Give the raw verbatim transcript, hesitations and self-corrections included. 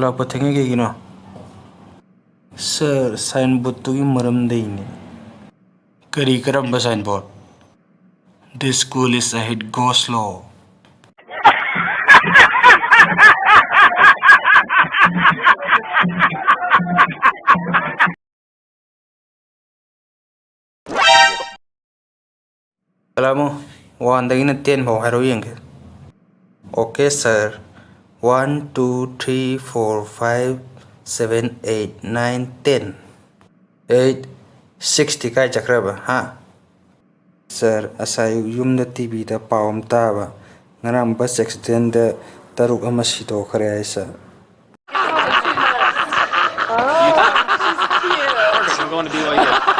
ꯂꯥꯛꯄ ꯊꯦꯡꯉꯤ ꯀꯩꯒꯤꯅꯣ? ꯁꯥꯔ, ꯁꯥꯏꯟꯕꯣꯔꯗꯇꯨꯒꯤ ꯃꯔꯝꯗꯩꯅꯦ꯫ ꯀꯔꯤ, ꯀꯔꯝꯕ signboard? This school is a hit, go slow. ꯀꯂꯥꯃꯨ, ꯋꯥꯟꯗꯒꯤꯅ ꯇꯦꯟ ꯐꯥꯎ ꯍꯥꯏꯔꯛꯎ ꯌꯦꯡꯒꯦ꯫ Okay sir, one, two, three, four, five, seven, eight, nine, ten. Eight, sixty ꯀꯥꯏ ꯆꯠꯈ꯭ꯔꯕ, ꯍꯥ? ꯁꯥꯔ, ꯉꯁꯥꯏ ꯌꯨꯝꯗ ꯇꯤꯚꯤꯗ ꯄꯥꯎ ꯑꯃ ꯇꯥꯕ, ꯉꯔꯥꯡ ꯕꯁ ꯑꯦꯛꯁꯤꯗꯦꯟꯗ ꯇꯔꯨꯛ ꯑꯃ ꯁꯤꯗꯣꯛꯈ꯭ꯔꯦ ꯍꯥꯏ, ꯁꯥꯔ꯫ Perfect. I'm going to B Y U.